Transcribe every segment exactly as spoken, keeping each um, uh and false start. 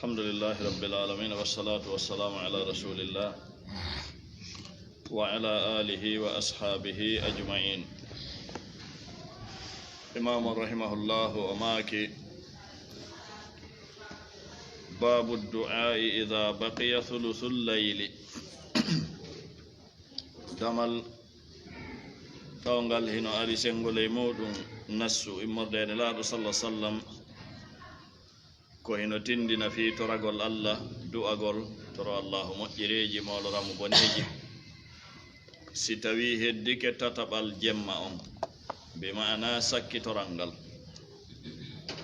الحمد لله رب العالمين، والصلاة والسلام على رسول الله وعلى آله وأصحابه أجمعين. Imam rahimahullah o maaki: باب الدعاء إذا بقي ثلث الليل. Damal tawngal hino ari senngo ley muuɗum nassu immorde e Nelaaɗo sallallahu alaihi wasallam, ko hino tindina fii toragol Allah, du'agol, toro Allahu moƴƴereeji, moolora mo boneeji. Si tawii heddike tataɓal jemma on, bi ma'ana sakkitoral ngal.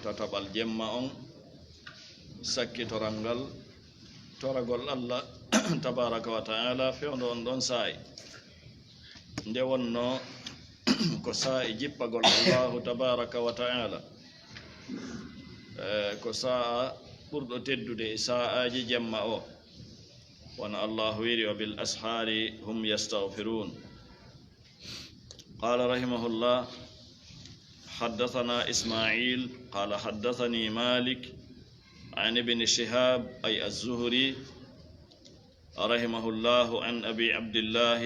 Tataɓal jemma on, sakkitoral ngal, toragol Allah tabaraka wa ta'ala fewndo on ɗon saa'i. Nde wonnoo ko saa'i jippagol Allahu tabaraka wa ta'ala. Eh, ko saa'a ɓurɗo teddude e saa'aaji jemma o. Wano Allahu wiiri: "وبالأسحار هم يستغفرون". قال رحمه الله: حدثنا إسماعيل قال حدثني مالك عن ابن شهاب، أي الزهري، رحمه الله، عن أبي عبد الله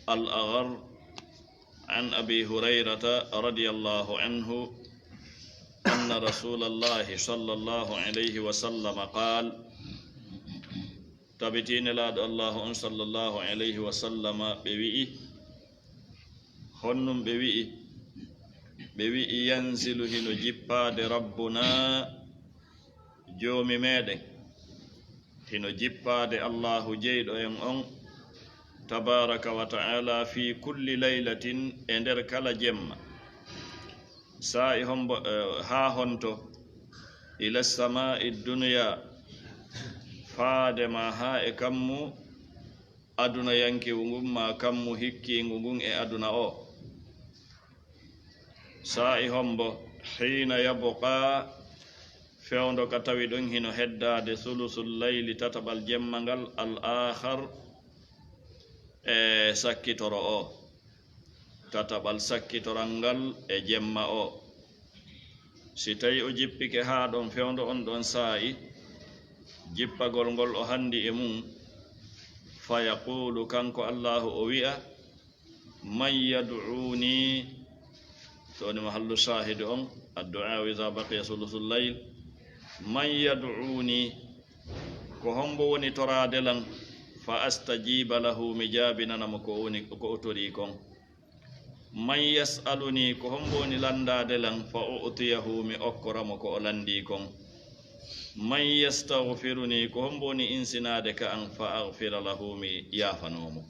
الأغر عن أبي هريرة رضي الله عنه أن رسول الله صلى الله عليه وسلم قال: Tabitii Nelaaɗo Allahu on sallallahu alayhi wa sallama ɓe wi'i, honnum ɓe wi'i? Ɓe wi'i: "Yanzilu, hino jippaade, Rabbuna, Joomi meɗen, hino jippaade Allahu jeyɗo en on, tabaraka wa ta'ala, fii kulli laylatin, e nder kala jemma." Saa'i hombo, eh, haa honto? "Ila samaa'i dunya", faade ma haa e kammu adunayankewu ngun, maa kammu hikkiingu ngun e aduna o. Saa'i hombo? "Hiina yabqa", fewndo ka tawi ɗon hino heddaade, "sulusul layli", tataɓal jemma ngal, "al aakhar", e sakkitoro o, tataɓal sakkitoral ngal e jemma o. Si tawi o jippike haa ɗon fewndo on ɗon saa'i, jippagol ngol o handi e mum, "fa yaqulu", kanko Allahu o wi'a, "Man yad'uni", so woni mahallu shahid on, "addu'a idha baqiya thuluthul layl", "Man yad'uni", ko hombo woni toraade lan, "fa astajiba lahu", mi jaabinana mo ko woni, ko o torii kon. "Man yas'aluni", ko hombo woni landaade lan, "fa u'tiyahu", mi okkora mo ko o landii kon. "Man yastaghfiruni", ko hombo woni insinaade ka an, "fa aghfira lahu", mi yaafanoo mo.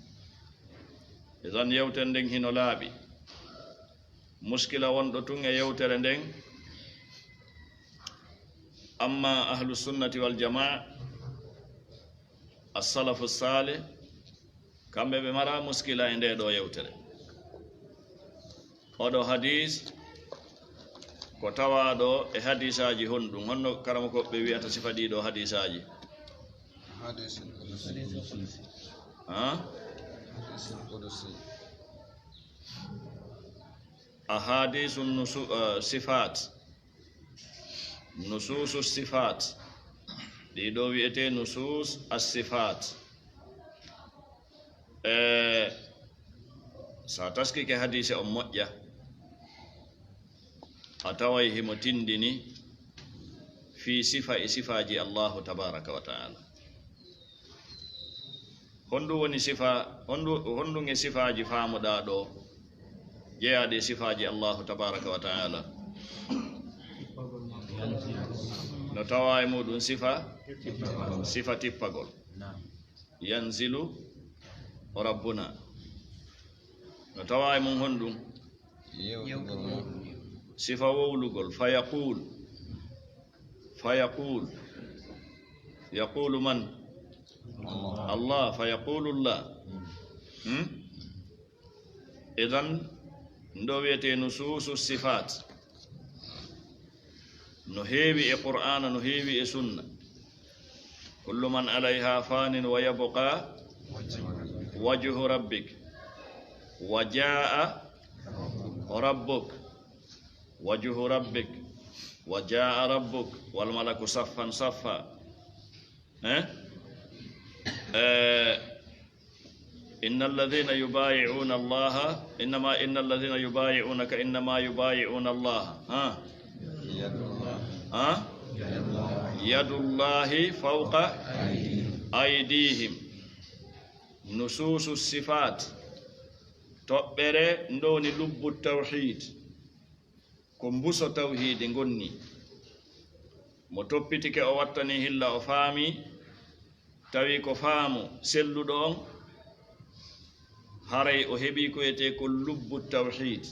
Idan yewtere nden hino laaɓi. Muskila wonɗo tun e yewtere nden, amma ahlu sunnati wal jamaa, as-salafu salih, kamɓe ɓe mara muskila e nde ɗo yewtere. Oɗo hadis ko tawaaɗo e hadisaaji honɗum? Honno karamokooɓe wi'ata sifa ɗiɗo hadisaaji? Hadisul qudusi. Ha? Hadisul qudusi. Ahadisu nusu-, eh, sifat. Nususu sifat. Ɗiɗo wi'ete nusus as-sifat. E, sa taskike hadise on moƴƴa, a taway himo tindini fii sifa e sifaaji Allahu tabaraka wa ta'ala. Honɗum woni sifa, honɗum, honɗum e sifaaji faamuɗaa ɗo, jeyaaɗi e sifaaji Allahu tabaraka wa ta'ala? No tawa e muɗum sifa, sifa tippagol. Yanzilu Rabbuna. No tawa e mum honɗum? Sifa wowlugol. Fa yaqul. Fa yaqul. Yaqulu man? Allah. Fa yaqulu Allah. Hmm? Idan, ndo wiyete nususu sifat. No heewi e Qur'aana, no heewi e Sunna. "Kullu man alayha fanin wa yabqa wajhu rabbik. Wa jaa rabbuk. Wajhu rabbik." وجاء ربك والملك صفا صفا. Eh? Eh, إن الذين يبايعون الله، إنما، إن الذين يبايعونك إنما يبايعون الله. Ha? Ha? يد الله فوق أيديهم. نصوص الصفات. Toɓɓere nde woni lubbu tawhid. Ko mbuso tawhiidi ngonni. Mo toppitike o wattani hilla o faami, tawi ko faamu selluɗo on, haray o heɓi ko wiyetee ko lubbu tawhiid.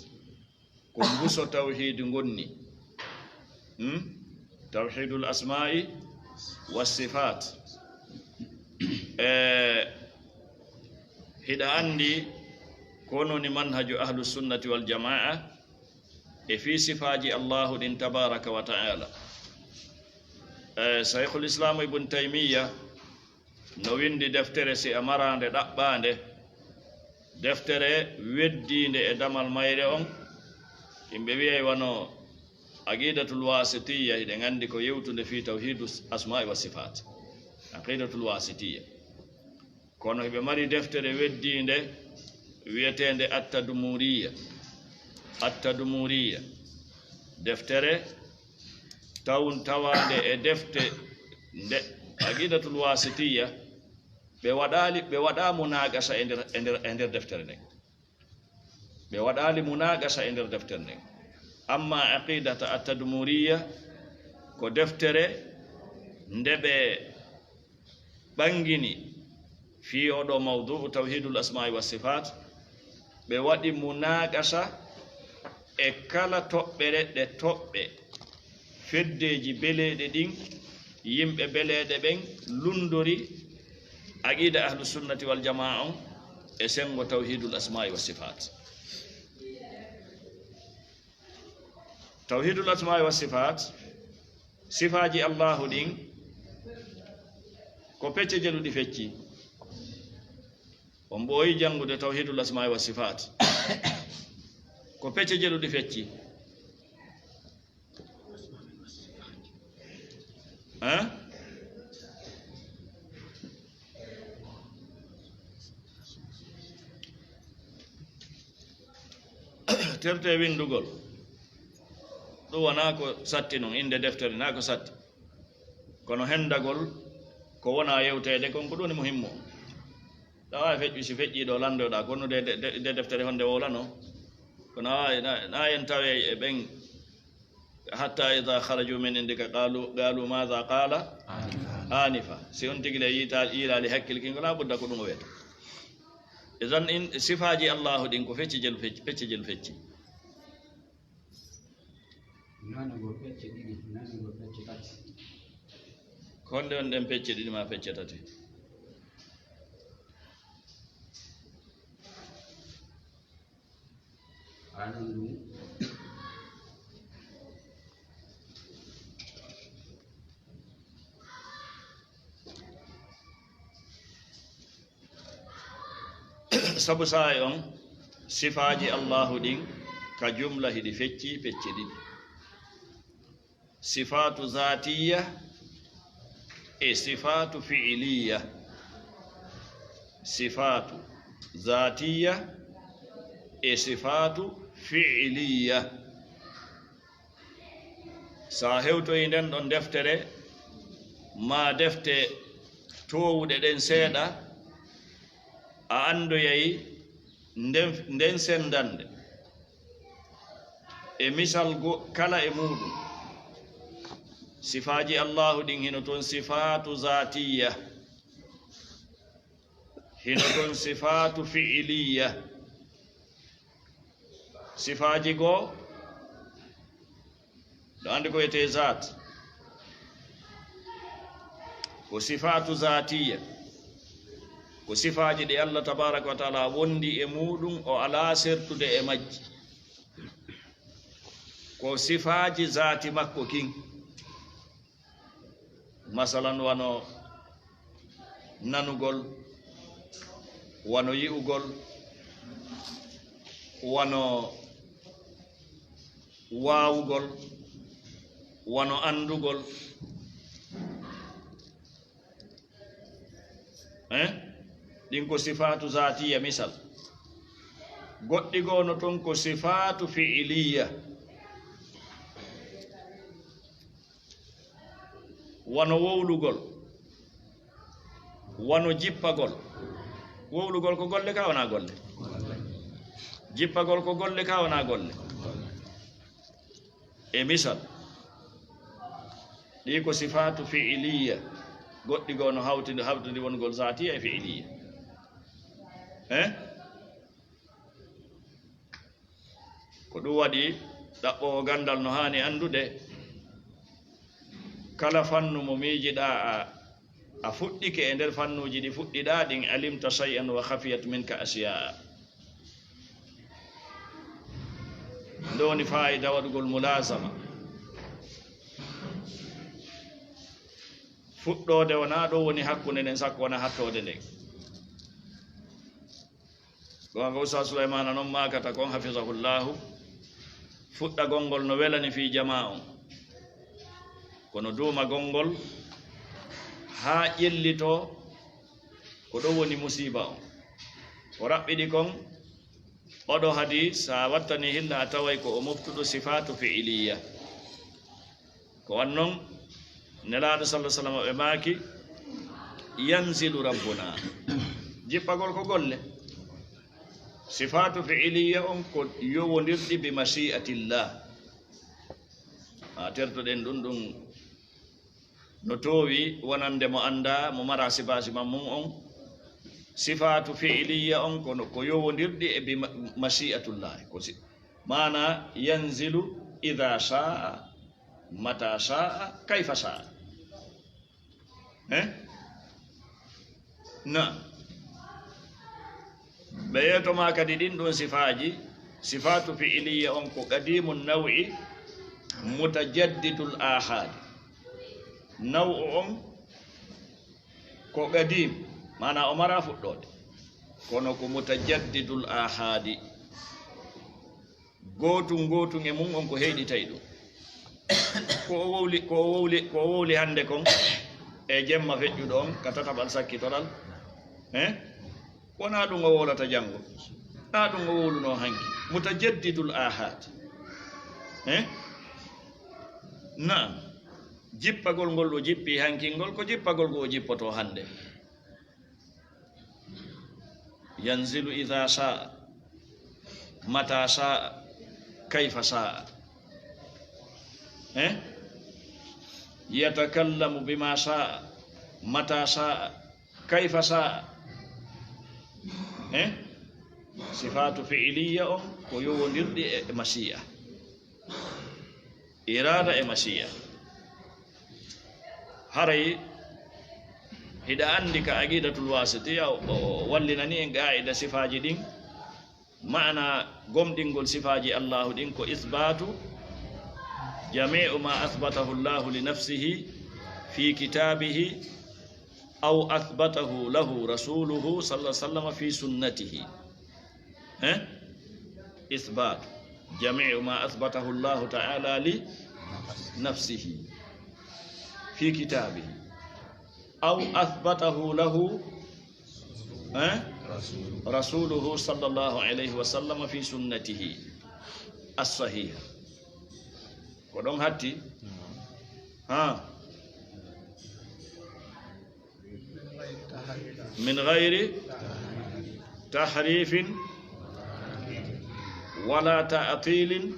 Ko mbuso tawhiidi ngonni. Hmm? Tawhiidul asmaa'i was sifaat. E, hiɗa anndi ko woni manhaju ahlu sunnati wal jamaa e fii sifaaji Allaahu ɗin tabaaraka wa ta'aala. E, Shaykhul Islam Ibn Taymiyya no winndi deftere, si a maraande ɗaɓɓaande, deftere weddiinde e damal mayre on, yimɓe wi'ay wano Aqiidatul Waasitiyya, hiɗen anndi ko yewtunde fii tawhiidu asmaa'i wa sifaat. Aqiidatul Waasitiyya. Kono hiɓe mari deftere weddiinde wi'eteende At-Tadmuriyya. At-Tadmuriyya. Deftere tawun tawaande e defte nde Aqiidatul Waasitiyya, ɓe waɗaali, ɓe waɗaa munaaqasha e nder, e nder, e nder deftere nden. Ɓe waɗaali munaaqasha e nder deftere nden. Amma Aqiidata At-Tadmuriyya ko deftere nde ɓe ɓangini fii oo ɗoo mawdu'u tawhiidul asmaa'i wa sifaat, ɓe waɗi munaaqasha e kala toɓɓere ɗe toɓɓe feddeeji beleeɗe ɗin, yimɓe beleeɗe ɓen lunndori aqiida ahlu sunnati wal jamaa on e senngo tawhiidul asmaa'i wa sifaat. Tawhiidul asmaa'i wa sifaat, sifaaji Allaahu ɗin, ko pecce jeɗuɗi fecci. On ɓooyi janngude tawhiidul asmaa'i wa sifaat. Ko pecce jeɗuɗi fecci. Hein? Terte winndugol. Ɗum wonaa ko satti non, innde deftere naa ko satti. Kono henndagol ko wonaa yewteede kon, ko ɗum woni muhimmu. Ɗa waawi feƴƴu, si feƴƴii ɗo lanndoɗaa, kono de, de, de, de deftere honde wowlano. Kono a waawi, na, na en tawe e ɓen, حتى إذا خرجوا من عندك قالوا، قالوا ماذا قال آنفا. Si on tigi le yiita-, yiilaali hakkil kin, ko laa budda ko ɗum o wiyata. Idan in sifaaji Allaahu ɗin ko fecce jelu fecci, pecce jelu fecci. Nanugol pecce ɗiɗi, nanugol pecce tati. Ko honde on ɗen pecce ɗiɗi maa pecce tati? Anan ɗum. Sabu saa'i on, sifaaji Allaahu ɗin ka jumla hiɗi fecci pecce ɗiɗi. Sifaatu zaatiyya e sifaatu fi'iliyya. Sifaatu zaatiyya e sifaatu fi'iliyya. So a hewtoyi nden ɗon deftere, maa defte toowuɗe ɗen seeɗa, a anndoyay nden, nden senndannde. E misal go-, kala e muuɗum, sifaaji Allaahu ɗin hino ton sifaatu zaatiyya, hino ton sifaatu fi'iliyya. Sifaaji goo, no anndi ko wiyetee zaat, ko sifaatu zaatiyya, ko sifaaji ɗi Allah tabaaraka wa taala wondi e muuɗum, o alaa sertude e majji. Ko sifaaji zaati makko kin. Masalan, wano nanugol, wano yi'ugol, wano waawugol, Wano anndugol, eh? Ɗin ko sifaatu zaatiya, misal. Goɗɗi goo no ton ko sifaatu fi'iliya. Wano wowlugol, wano jippagol. Wowlugol ko golle ka wonaa golle? Jippagol ko golle ka wonaa golle? E misal, ɗi ko sifaatu fi'iliya, goɗɗi goo no hawtindi, hawtindi wongol zaatiya e fi'iliya. Eh? Ko ɗum waɗi, ɗaɓɓoowo ganndal no haani anndude kala fannu mo miijiɗaa a, a fuɗɗike e nder fannuuji ɗi fuɗɗiɗaa ɗin, alimta shay'an wa khafiyat minka ashiya'a. Nde woni faayida waɗugol mulazama. Fuɗɗoode wonaa ɗo woni hakkunde nden, sakko wona hattoode nden. Gonga Ustaz Sulaymana non maakata kon, hafizahullahu, fuɗɗagol ngol no welani fii jamaa on, kono duumagol ngol haa ƴellitoo ko ɗo woni musiiba on. Ko raɓɓiɗi kon, oɗo hadis, sa wattani hilla, a taway ko o moftuɗo sifaatu fi'iliya. Ko wan non, Nelaaɗo sallallahu alaihi wasallam ɓe maaki, "Yanzilu Rabbuna." Jippagol ko golle. Sifaatu fi'iliya on ko yowondirɗi bi mashi'atillah. Ma tertoɗen ɗum, ɗum no toowi wonande mo anndaa, mo mara sifaasi man mum on. Sifaatu fi'iliya on kono ko yowondirɗi e bi ma-, mashi'atullah. Ko si-, maana, "Yanzilu idha sha'a." Mata sha'a, kayfa sha'a. Eh? Na. Ɓe yeeto ma kadi ɗin ɗon sifaaji, sifaatu fi'iliya on ko qadimun naw'i, mutajaddidul ahadi. Naw'u on ko qadim, maana o mara fuɗɗoode. Kono ko mutajaddidul ahadi. Gootun gootun e mum on ko heyɗitay ɗum. Ko o wowli, ko o wowli, ko o wowli hannde kon e jemma feƴƴuɗo on ka tataɓal sakkitoral, eh? Wonaa ɗum o wowlata janngo. Naa ɗum o wowlunoo hanki. Mutajaddidul ahad. Eh? Naam. Jippagol ngol o jippi hanki ngol, ko jippagol ko o jippoto hannde. Yanzilu idha sha'a, mata sha'a, kayfa sha'a. Eh? Yatakallamu bima sha'a, mata sha'a, kayfa sha'a. Eh? Sifaatu fi'iliya on ko yowondirɗi e mashi'a. Iraada e mashi'a. Haray hiɗa anndi ka Aqiidatul Waasitiya o, o wallinani en qaa'ida sifaaji ɗin. Maana gomɗingol sifaaji Allaahu ɗin ko isbaatu jamii'u ma athbatahu Allaahu li nafsihi fi kitaabihi aw athbatahu lahu rasuluhu sallallahu alaihi wasallam fi sunnatihi. Eh? Isbaatu jamii'u ma athbatahu Allahu ta'ala li nafsihi fi kitaabihi aw athbatahu lahu, eh? Rasuluhu sallallahu alaihi wasallam fi sunnatihi as-sahiha. Ko ɗon hatti? Ha. Min ghairi tahrifin wala ta'tilin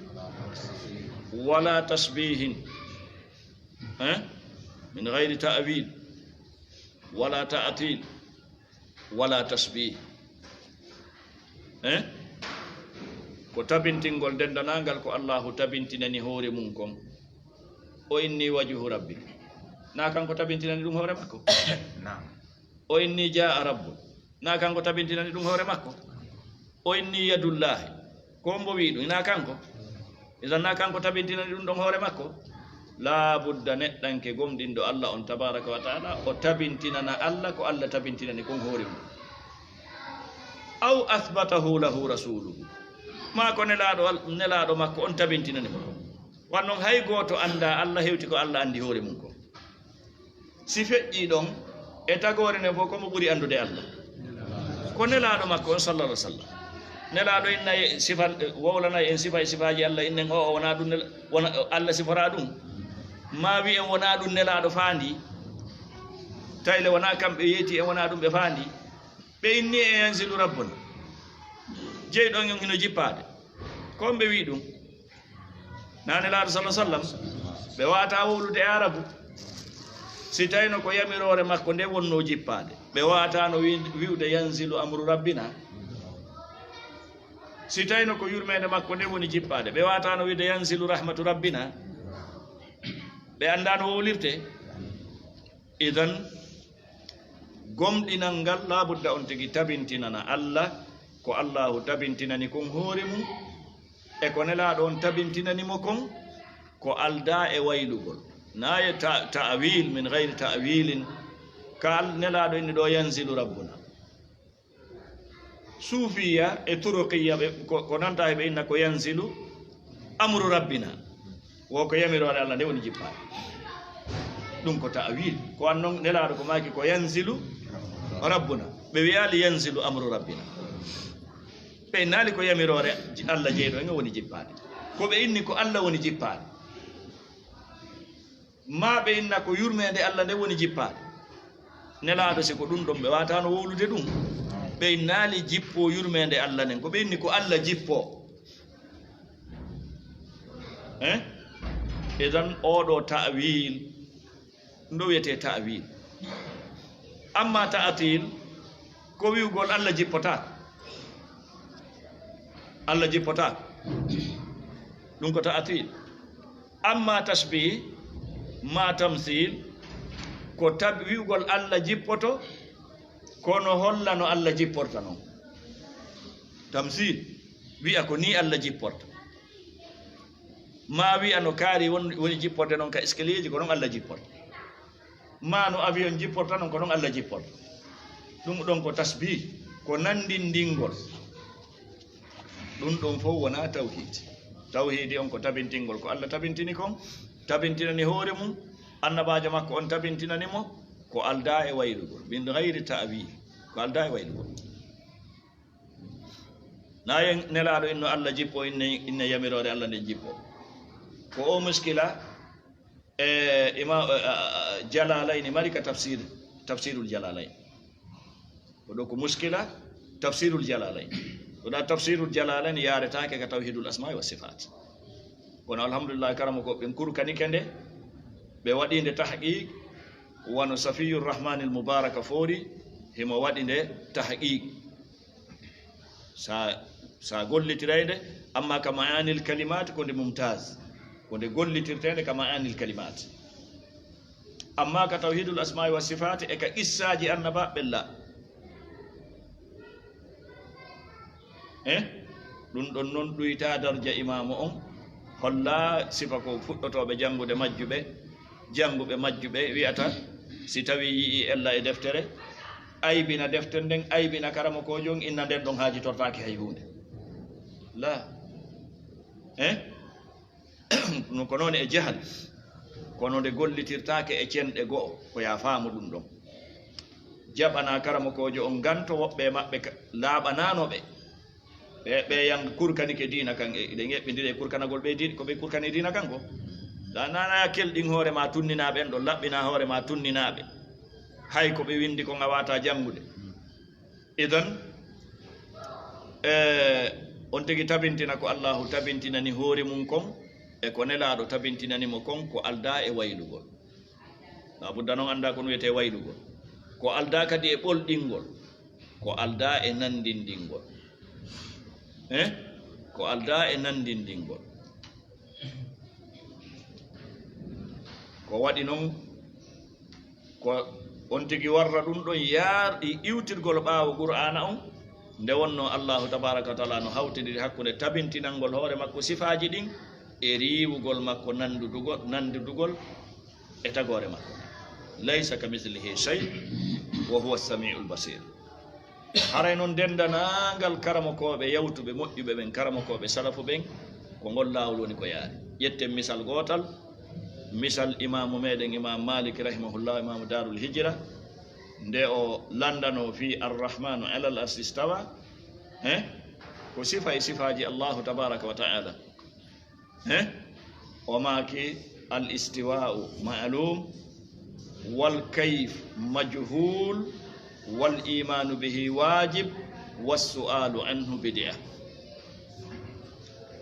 wala tashbihin. Eh? Min ghairi ta'wil wala ta'til wala tashbih. Eh? Ko tabintingol dendanangal ko Allahu tabintinani hoore mum kon. O inni wajhu rabbi. Na kanko tabintinani ɗum hoore makko? Naam. O inni jaa rabbu. Na kanko tabintinani ɗum hoore makko? O inni yadullahi. Ko mbo wi ɗum, ina kanko? Idan na kanko tabintinani ɗum ɗon hoore makko? Laa budda neɗɗanke gomɗinɗo Allah on tabaraka wa ta'ala, o tabintinana Allah ko Allah tabintinani kon hoore mum. Aw athbatahu lahu rasuluhu. Ma ko nelaaɗo Al-, nelaaɗo makko on tabintinani mo ɗum. Wan non hay gooto anndaa Allah hewti ko Allah anndi hoore mum kon. Si feƴƴii ɗon, e tagoore nden fof, ko mo ɓuri anndude Allah? Ko Nelaaɗo makko on, sallallahu alaihi wasallam. Nelaaɗo inna e sifa, wowlana en sifa e sifaaji Allah, innen o, o wonaa ɗum Nela-, wona, Allah siforaa ɗum. Ma wi en wonaa ɗum Nelaaɗo faandi. Tayle wonaa kamɓe yeeti en, wonaa ɗum ɓe faandi. Ɓe inni e yanzilu rabbuna. Jeyɗo on hino jippaade. Ko on ɓe wi ɗum? Naa Nelaaɗo sallallahu alaihi wasallam, ɓe waawataa wowlude e Arabu. Si tawino ko yamiroore makko nde wonnoo jippaade, ɓe waawataano wi-, wi'ude yanzilu amru rabbina. Si tawino ko yurmeende makko nde woni jippaade, ɓe waawataano wi'ude yanzilu rahmatu rabbina. Ɓe anndaano wowlirte. Idan, gomɗinal ngal, laabudda on tigi tabintinana Allah, ko Allahu tabintinani kon hoore mum, e ko Nelaaɗo on tabintinani mo kon, ko aldaa e waylugol. Naa e ta-, ta'wil min gayri ta'wilin, ka al-, Nelaaɗo inni ɗo, "Yanzilu rabbuna." Suufiya e turuqiya ɓe, ko, ko nanta e ɓe inna ko yanzilu amru rabbina. Wo ko yamiroore Allah nde woni jippaade. Ɗum ko ta'wil. Ko an non Nelaaɗo ko maaki ko yanzilu rabbuna. Ɓe wi'aali yanzilu amru rabbina. Ɓe innaali ko yamiroore Allah jeyɗo en woni jippaade. Ko ɓe inni ko Allah woni jippaade. Ma ɓe inna ko yurmeende Allah nde woni jippaade. Nelaaɗo, si ko ɗum ɗon, ɓe waawataano wowlude ɗum. Ɓe innaali jippoo yurmeende Allah nden. Ko ɓe inni ko Allah jippoo. Eh? Idan, oɗo ta'wil, ɗum ɗo wiyetee ta'wil. Amma ta'til, ko wi'ugol Allah jippotaako. Allah jippotaako. Ɗum ko ta'til. Amma tashbih, ma tamthil, ko tab-, wi'ugol Allah jippoto, kono holla no Allah jipporta non. Tamthil, wi'a ko ni Allah jipporta. Ma wi'a no kaari won-, woni jipporde non ka escalierji, ko non Allah jipporta. Ma no avion jipporta non, ko non Allah jipporta. Ɗum ɗon ko tashbih, ko nandindingol. Ɗum ɗon fof wonaa tawhiidi. Tawhiidi on ko tabintingol, ko Allah tabintini kon, tabintinani hoore mum, annabaajo makko on tabintinani mo, ko aldaa e waylugol. Min gayri ta'wil, ko aldaa e waylugol. Na yen Nelaaɗo inno Allah jippo, inne, inne yamiroore Allah nden jippo. Ko o muskila, e ima, e, a, a, Jalaalayni mari ka tafsir, Tafsirul Jalaalayni. Ko ɗo ko muskila, Tafsirul Jalaalayni. Ko ɗa Tafsirul Jalaalayni yaaretaake ka tawhidul asma'i wa sifaat. Kono alhamdulillah, karamo ko ɓen kurkanike nde, ɓe waɗi nde tahqiq, wano Safiyur Rahmanil Mubaraka Fori, himo waɗi nde tahqiq. Sa, sa gollitiray nde, amma ka ma'anil kalimat ko nde mumtaz. Ko nde gollitirteende ka ma'anil kalimat. Amma ka tawhidul asma'i wa sifat e ka qissaaji annaba ɓella. Eh? Ɗum ɗon non ɗuyta darja imaamu on. Holla sifa ko fuɗɗotooɓe janngude majjuɓe, jannguɓe majjuɓe wi'ata, si tawi yi'i ella e deftere, aybina deftere nden, aybina karamokoojo on, inna nden ɗon haajitortaake hay huunde. La. Eh? Ɗum ko noon e jahal, kono nde gollitirtaake e cenɗe go'o, ko yaa faamu ɗum ɗon. Jaɓanaa karamokoojo on nganto, woɓɓe e maɓɓe ka-, laaɓanaano ɓe. Ɓe, ɓe yan kurkanike diina kan, e, eɗen eɓɓindiri e kurkanagol ɓe diin-, ko ɓe kurkani diina kan ko. Ɗa nana kelɗin hoore ma tunninaaɓe en ɗo, laɓɓina hoore ma tunninaaɓe. Hay ko ɓe windi kon a waawataa janngude. Idan, e, on tigi tabintina ko Allahu tabintinani hoore mum kon, e ko Nelaaɗo tabintinani mo kon, ko aldaa e waylugol. Laabudda non annda ko ɗum wiyetee waylugol. Ko aldaa kadi e ɓolɗingol. Ko aldaa e nanndindingol. Eh? Ko aldaa e nanndindingol. Ko waɗi non, ko on tigi warra ɗum ɗon yaar-, i-, iwtirgol ɓaawo Qur'aana on, nde wonno Allahu tabaaraka wa taala no hawtindiri hakkunde tabintinangol hoore makko sifaaji ɗin e riiwugol makko nanndudugol, nanndudugol e tagoore makko. Laysa kamithlihi shay, wa huwa samiul basir. Haray non denndaangal karamokooɓe yawtuɓe, moƴƴuɓe ɓen, karamokooɓe salafu ɓen, ko ngol laawol woni ko yaari. Ƴetten misal gootal, misal imaamu meɗen, Imam Malik rahimahullah, imaamu Darul Hijra, nde o lanndano fii Arrahmanu alal arsi stawa, he? Ko sifa e sifaaji Allahu tabaraka wa ta'ala. He? O maaki, al istiwa'u ma'lum, wal kayf majhul, wal imanu bihi wajib, was su'alu anhu bid'a.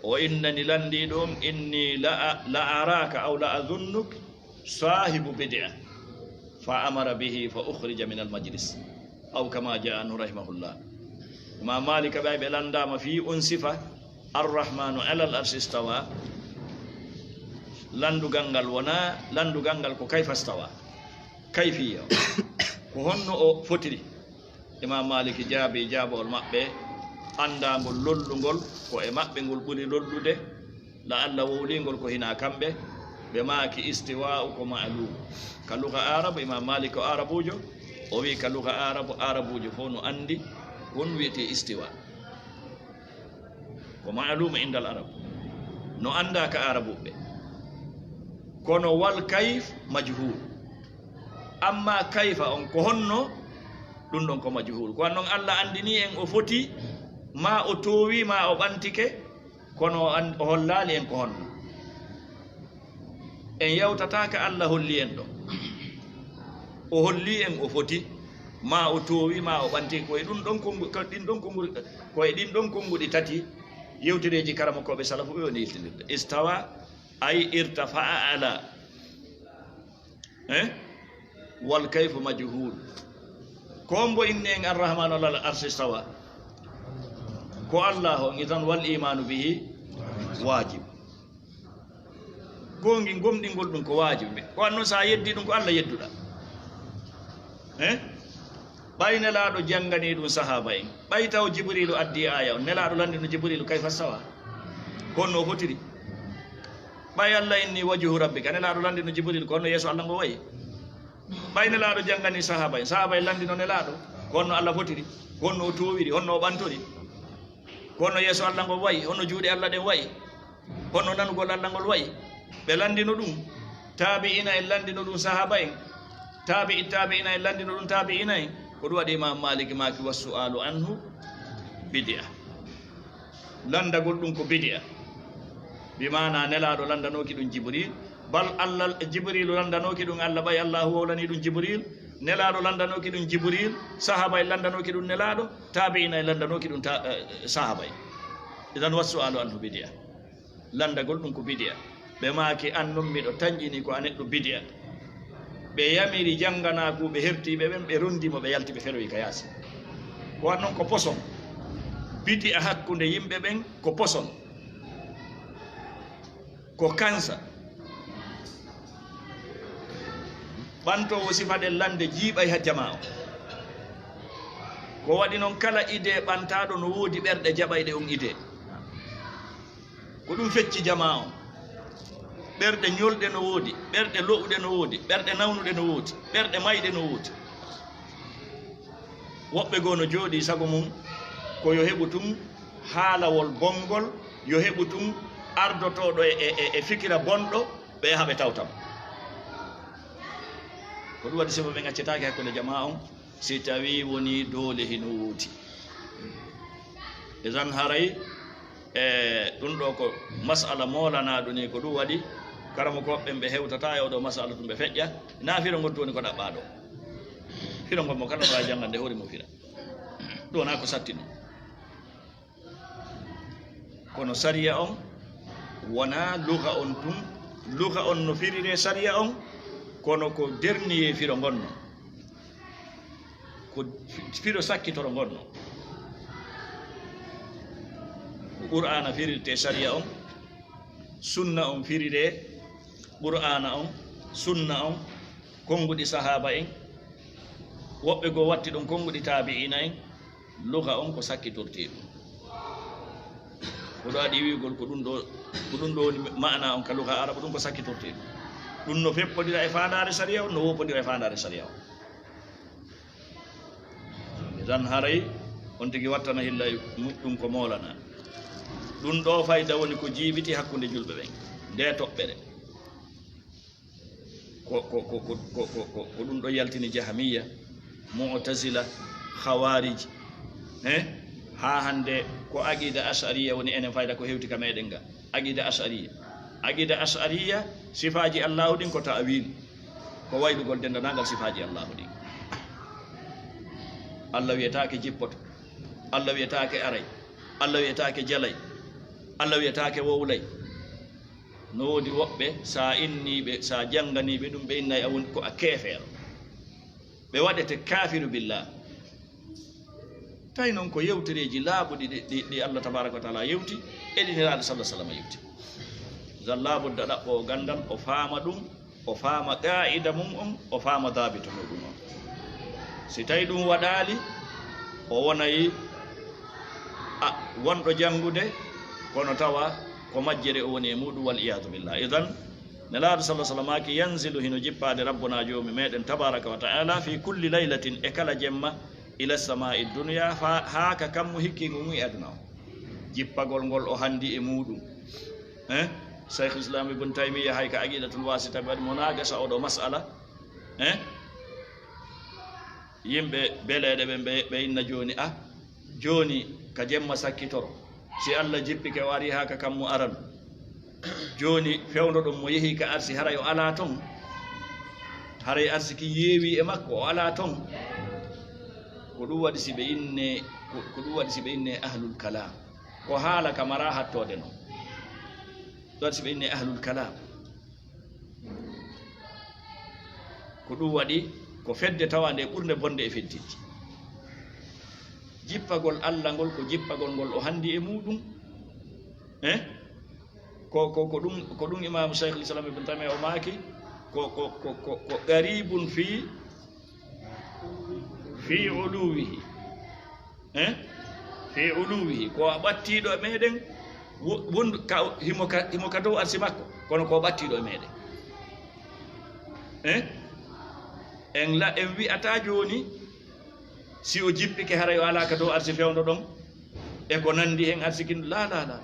O innani lanndiiɗo on, inni la, la araka aw la azunnuk sahibu bid'a, fa amara bihi fa ukhrija min al majlis, aw kama jaa anhu rahimahullah. Imam Malik ɓay ɓe lanndaama fii on sifa, Arrahmanu alal arsi stawa, lanndugal ngal wona, lanndugal ngal ko kayfa stawa, kayfiya, ko honno o fotiri. Imam Malik jaabi jaabawol maɓɓe, anndaangol lollungol, ko e maɓɓe ngol ɓuri lollude, la Allah wowlingol ko hinaa kamɓe, ɓe maaki istiwa'u ko ma'lum. Ka luga Arabu, Imam Malik ko Arabuujo, o wi'i ka luga Arabu, Arabuujo fow no anndi ko on wi'etee istiwa. Ko ma'lum indal Arab. No anndaa ka Arabuɓe. Kono wal kayf majhul. Amma kayfa on ko honno, ɗum ɗon ko majhul. Ko an non Allah anndini en o foti, maa o toowi, maa o ɓantike, kono o an-, o hollaali en ko honno. En yawtataa ka Allah holli en ɗo. O holli en o foti, maa o toowi, maa o ɓantike. Ko e ɗum ɗon konngu-, ko ɗin ɗon konngu-, ko e ɗin ɗon konnguɗi tati yewtereeji karamokooɓe salafu ɓe woni yiltinirde. Istawa, ay irtafa'a ala. Eh? Wal kayfu majhul. Ko mbo inni en Arrahmanu alal arsi stawa? Ko Allah on, idan wal imanu bihi wajib. Goongi gomɗingol ɗum ko waajibi. Ko an non, so a yeddi ɗum, ko Allah yedduɗa. Eh? Ɓay Nelaaɗo janngani ɗum sahaaba en, ɓay taw Jibriilu addi aaya on, Nelaaɗo lanndino Jibriilu kayfa stawa, ko honno o fotiri. Ɓay Allah inni wajhu rabbika, Nelaaɗo lanndino Jibriilu ko honno yeeso Allah ngo wayi. Ɓay Nelaaɗo janngani sahaaba en, sahaaba en lanndino Nelaaɗo ko honno Allah fotiri, ko honno o toowiri, honno o ɓantori, ko honno yeeso Allah ngo wayi, honno juuɗe Allah ɗen wayi, honno nanugol Allah ngol wayi. Ɓe lanndino ɗum, taabi'ina en lanndino ɗum sahaaba en, taabi'i taabi'ina en lanndino ɗum taabi'ina en. Ko ɗum waɗi Imam Malik maaki, wa su'alu anhu bid'a. Lanndagol ɗum ko bid'a. Bi maana Nelaaɗo lanndanooki ɗum Jibril, bal Allah, Jibrilu lanndanooki ɗum Allah, ɓay Allahu wowlani ɗum Jibril, Nelaaɗo lanndanooki ɗum Jibril, sahaaba en lanndanooki ɗum Nelaaɗo, taabi'ina en lanndanooki ɗum ta-, eh, sahaaba en. Idan wa su'alu anhu bid'a. Lanndagol ɗum ko bid'a. Ɓe maaki, an non miɗo tanƴini ko a neɗɗo bid'a. Ɓe yamiri jannganaaku, ɓe hertii ɓe ɓen, ɓe rondi mo, ɓe yalti, ɓe feroyi ka yaasi. Ko an non ko poson. Bid'a hakkunde yimɓe ɓen ko poson. Ko kansa. Ɓantoowo sifa ɗen lannde jiiɓay ha jamaa on. Ko waɗi non kala idée ɓantaaɗo no woodi ɓerɗe jaɓayɗe on idée. Ko ɗum fecci jamaa on. Ɓerɗe ñolɗe no woodi, ɓerɗe lo'uɗe no woodi, ɓerɗe nawnuɗe no woodi, ɓerɗe mayɗe no woodi. Woɓɓe goo no jooɗii sago mum ko yo heɓu tun haalawol bonngol, yo heɓu tun ardotooɗo e, e, e, e fikira bonɗo, ɓe yaha ɓe tawta mo. Ko ɗum waɗi sifo ɓe gaccetaake hakkunde jamaa on, si tawii wonii doole hino woodi. Idan haray, e, ɗum ɗoo ko mas'ala moolanaaɗo ni, ko ɗum waɗi karamokooɓe ɓen ɓe hewtataa e oo ɗoo mas'ala tun ɓe feƴƴa, naa firo ngol tun woni ko ɗaɓɓaa ɗoo. Firo ngol mo kala no waawi janngande hoore mum fira. Ɗum wonaa ko satti non. Kono sariya on wonaa luga on tun. Luga on no firiree sariya on, kono ko dernier firo ngon non. Ko fi-, firo sakkitoro ngon non. Ko Qur'aana firirtee sariya on, sunna on firiree Qur'aana on, sunna on, konnguɗi sahaaba en, woɓɓe goo watti ɗum konnguɗi taabi'iina en, luga on ko sakkitortee ɗum. Ko ɗo aɗi wi'ugol ko ɗum ɗo, ko ɗum ɗo woni maana on ka luga arabu, ɗum ko sakkitortee ɗum. Ɗum no feppondira e faandaare sariya on, no woppondira e faandaare sariya on. Idan haray on tigi wattana hilla e muɗɗum ko moolana. Ɗum ɗo fayda woni ko jiibiti hakkunde julɓe ɓen. Nde toɓɓere. Ko, ko, ko, ko, ko, ko, ko, ko ɗum ɗo yaltini Jahamiya, Mu'tazila, Khawarij. Eh? Haa hannde ko aqida Ash'ariya woni enen fayda ko hewti ka meɗen ga. Aqida Ash'ariya. Aqida Ash'ariya, sifaaji Allahu ɗin ko ta'wil. Ko waylugol dendanaagal sifaaji Allahu ɗin. Allah wiyetaake jippoto. Allah wiyetaake aray. Allah wiyetaake jalay. Allah wiyetaake wowlay. No woodi woɓɓe, sa inniiɓe, sa jannganiiɓe ɗum, ɓe innay a woni ko a keefeero. Ɓe waɗete kaafiru billah. Tawi noon ko yewtereeji laaɓuɗi ɗi, ɗi, ɗi Allah tabaraka wa taala yewti, e ɗi Nelaaɗo sallallahu alaihi wasallam yewti. Zan laaɓudda ɗaɓɓo o ganndal, o faama ɗum, o faama qaa'ida mum on, o faama daabito muɗum on. Si tawi ɗum waɗaali, o wonay a, wonɗo janngude, kono tawa ko majjere o woni e muɗum, wal iyadu billah. Idan, Nelaaɗo sallallahu alaihi wasallam maaki, "Yanzilu, hino jippaade Rabbuna Joomi meɗen tabaraka wa ta'ala, fi kulli laylatin, e kala jemma, ila samaa'i dunya, fa, haa ka kammu hikkingu ngu e aduna o." Jippagol ngol o handi e muɗum. Eh? Shaykhul Islam Ibn Taymiyyah hay ka Aqidatul Wasita ɓe waɗi munagasa oɗo mas'ala. Eh? Yimɓe beleeɗe ɓen ɓe, ɓe inna jooni, a, jooni ka jemma sakkitoro. Si Allah jippike o ari haa ka kammu aran. Jooni fewndo ɗon mo yehi ka arsi haray o alaa ton. Haray arsi kin yeewi e makko, o alaa ton. Ko ɗum waɗi si ɓe inne, ko, ko ɗum waɗi si ɓe inne ahlul kalam. Ko haala ka mara hattoode non. Ɗum waɗi si ɓe inne ahlul kalam. Ko ɗum waɗi ko fedde tawa nde ɓurnde bonde e feddeeji. Jippagol Allah ngol ko jippagol ngol o handi e muɗum. Eh? Ko, ko, ko ɗum, ko ɗum Imaamu Shaykhul Islam Ibn Taymiyyah o maaki, ko, ko, ko, ko, ko qaribun fi, fi uluwihi. Eh? Fi uluwihi. Ko a ɓattiiɗo e meɗen, wo-, wondu ka, himo ka, himo ka dow arsi makko, kono ko ɓattiiɗo e meɗen. Eh? En la, en wi'ata jooni, si o jippike haray o alaa ka dow arsi fewndo ɗon, e ko nandi hen arsi kin, la, la, la.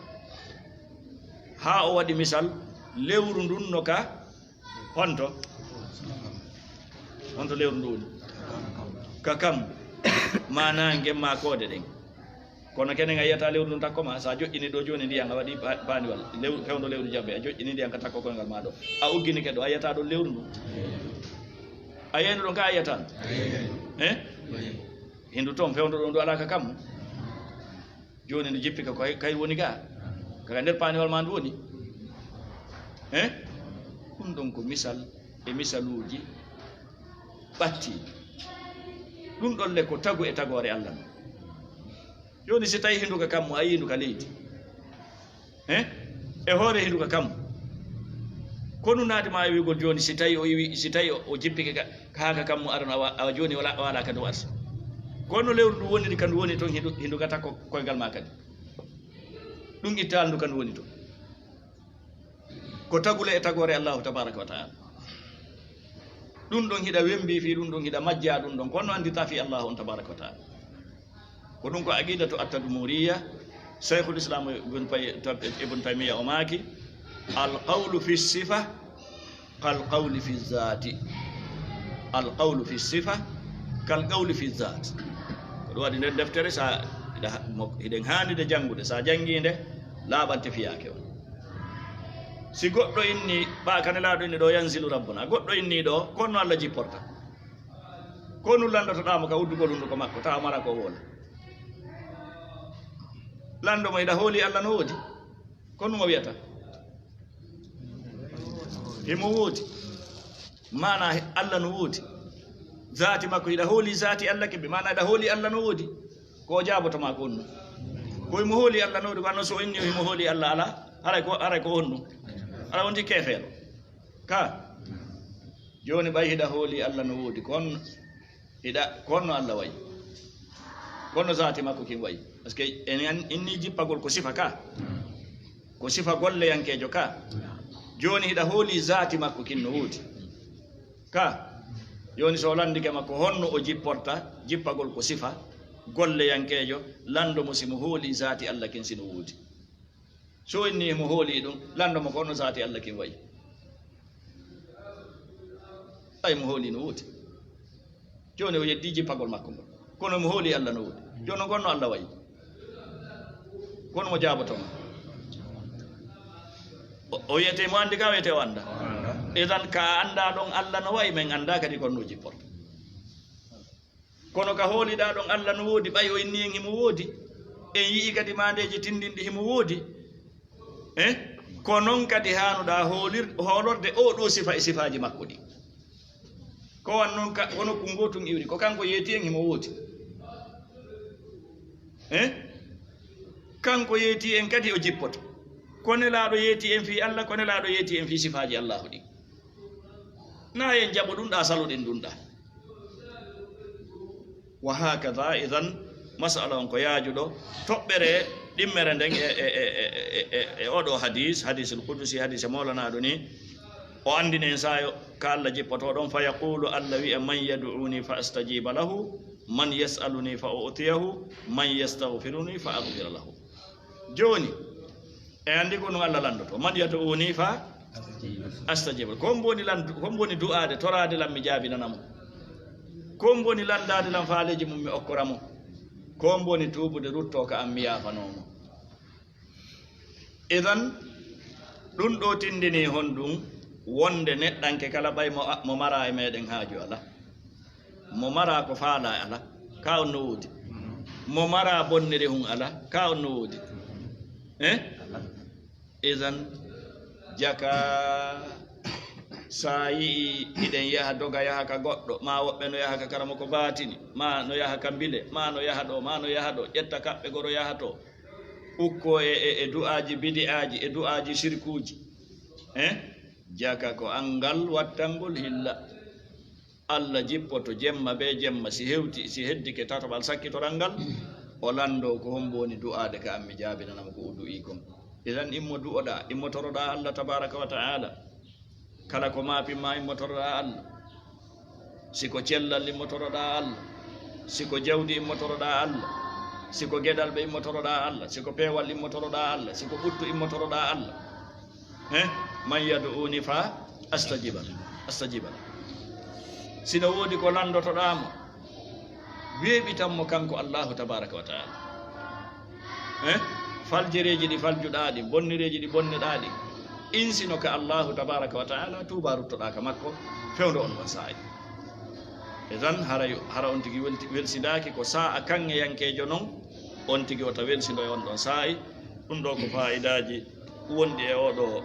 Haa o waɗi misal, lewru ndun no ka, honto? Honto lewru ndu woni? Ka kam, ma nange ma koode ɗen. Kono kenen a yiyata lewru ndun takko ma, sa joƴƴini ɗo jooni ndiyan a waɗi pa-, paaniwal, lew-, fewndo lewru jabbe, a joƴƴini ndiyan ka takko koyngal ma ɗo. A ugginike ɗo, a yiyata ɗon lewru ndun? A yiyani ɗon ka a yiyata? Eh? Hindu ton fewndo ɗon ndu alaa ka kammu. Jooni ndu jippi ka ko kay woni ga. Ka nder paaniwal ma ndu woni. Eh? Ɗum ɗon ko misal e misaluuji ɓatti. Ɗum ɗon le ko tagu e tagoore Allah non. Jooni si tawi hindu ka kammu, a yii ndu ka leydi. Eh? E hoore hindu ka kammu. Konu naati ma e wi'ugol jooni si tawi o iwi, si tawi o, o jippike ka, ka haa ka kammu arano awa, awa jooni wala, wala ka ndu arsi. Kono lewru ndu woniri ka ndu woni ton hindu, hindu ka takko koyngal ma kadi. Ɗum ittaal ndu ka ndu woni ton. Ko tagule e tagoore Allahu tabaraka wa ta'ala. Ɗum ɗon hiɗa wembi fii ɗum ɗon hiɗa majja ɗum ɗon, kono anndita fii Allahu on tabaraka wa ta'ala. Ko ɗum ko aqidatu at-tadmuriyya. Shaykhul Islam Ibn Pay-, Ibn Taymiyyah o maaki, "Al qawlu fi sifa kal qawli fi zati." Al qawlu fi sifa kal qawli fi zat. Ko ɗum waɗi nden deftere, sa hiɗa ha-, mo-, hiɗen haanide janngude, sa janngii nde, laaɓante fiyaake on. Si goɗɗo inni, ɓa ka Nelaaɗo inni ɗo, "Yanzilu Rabbuna." Goɗɗo inni ɗo, ko honno Allah jipporta? Ko honɗum lanndotoɗaa mo ka uddugol hunnduko makko, tawa mara ko woola? Lanndo mo, hiɗa hooli Allah no woodi? Ko honɗum o wi'ata? Himo woodi. Maana Allah no woodi. Zaati makko, hiɗa hooli zaati Allah kebe, maana hiɗa hooli Allah no woodi. Ko o jaaboto ma ko honɗum? Ko himo hooli Allah no woodi, ko anno so o inni o himo hooli Allah, ala, haray ko, haray ko honɗum? Ala wonti keefeero. Ka? Jooni ɓay hiɗa hooli Allah no woodi, kon hiɗa, ko honno Allah wayi? Ko honno zaati makko kin wayi? Parce que en an-, inni jippagol ko sifa ka. Ko sifa golleyankeejo ka. Jooni hiɗa hooli zaati makko kin no woodi. Ka? Jooni so o lanndike ma ko honno o jipporta, jippagol ko sifa golleyankeejo, lanndo mo si mo hooli zaati Allah kin si no woodi. So inni mo hooli ɗum, lanndo mo ko honno saati Allah kin wayi. Ay mo hooli no woodi. Jooni o yeddii jippagol makko ngol. Kono mo hooli Allah no woodi. Jooni o gonno Allah wayi. Kono mo jaaboto mo. O, o wiyete mo anndi ka wiyete o annda. Idan ka annda ɗon Allah no wayi, men annda kadi ko honno jipporto. Kono ka hooliɗaa ɗon Allah no woodi, ɓay o inni en himo woodi. En yi'i kadi maandeeji tindinɗi himo woodi. Eh? Ko non kadi haanuɗaa hoolir-, hoolorde oo ɗoo sifa e sifaaji makko ɗi. Ko wan non ka, ko nokku ngootun iwri, ko kanko yeeti en himo woodi. Eh? Kanko yeeti en kadi o jippoto. Ko Nelaaɗo yeeti en fii Allah, ko Nelaaɗo yeeti en fii sifaaji Allaahu ɗi. Na en jaɓo ɗun ɗaa, saloɗen ɗun ɗaa. Wa hakada, idan, masala on ko yaajuɗo. Toɓɓere ɗimmere nden e, e, e oɗo hadis, hadisul qudusi, hadise molanaaɗo ni, o anndini en saayo ka Allah jippoto ɗon, fa yaqulu, Allah wi'a, "Man yad'uni fa astajiba lahu, man yas'aluni fa u'tiyahu, man yastaghfiruni fa aghfira lahu." Jooni, en anndi ko ɗum Allah lanndoto. "Man yad'uni fa astajib." Ko hombo woni lanndu-, ko hombo woni du'aade, toraade lan mi jaabinana mo? Ko hombo woni lanndaade lan faaleeji mum mi okkora mo? Ko hombo woni tuubude ruttoo ka an mi yaafanoo mo? Idan, ɗum ɗoo tindinii honɗum? Wonde neɗɗanke kala ɓay mo, mo maraa e meɗen haaju alaa. Mo maraa ko faalaa alaa. Ka on no woodi. Mo maraa bonnere hun alaa. Ka on no woodi. Eh? Idan, jaka sa yi'i hiɗen yaha doga yaha ka goɗɗo, ma woɓɓe no yaha ka karamoko baatini, ma no yaha ka mbile, ma no yaha ɗo, ma no yaha ɗo, ƴetta kaɓɓe goro yaha to. Ukko e, e, e du'aaji bidi'aaji, e du'aaji sirkuuji. Eh? Jaka ko anngal wattangol hilla. Allah jippoto jemma be jemma, si hewti, si heddike tataɓal sakkitoral ngal, o lanndo ko hombo woni du'aade ka an mi jaabinana mo ko o du'ii kon. Idan immo du'oɗaa, immo toroɗaa Allah tabaraka wa ta'ala. Kala ko maapin ma immo toroɗaa Allah. Si ko cellal immo toroɗaa Allah. Si ko jawdi immo toroɗaa Allah. Si ko geɗalɓe immo toroɗaa Allah. Si ko peewal immo toroɗaa Allah. Si ko ɓuttu immo toroɗaa Allah. Eh? "Man yad'uni fa astajiba, astajiba." Sino woodi ko lanndotoɗaa mo, weeɓitan mo kanko Allahu tabaraka wa ta'ala. Eh? Faljereeji ɗi faljuɗaa ɗi, bonnereeji ɗi bonneɗaa ɗi, insino ka Allahu tabaraka wa ta'ala, tuuba ruttoɗaa ka makko, fewndo on ɗon saa'i. E tan hara yo, hara on tigi welti-, welsindaaki ko saa'a kaŋŋeyankeejo non, on tigi wota welsindo e on ɗon saa'i. Ɗum ɗo ko faa'idaaji wonɗi e oo ɗoo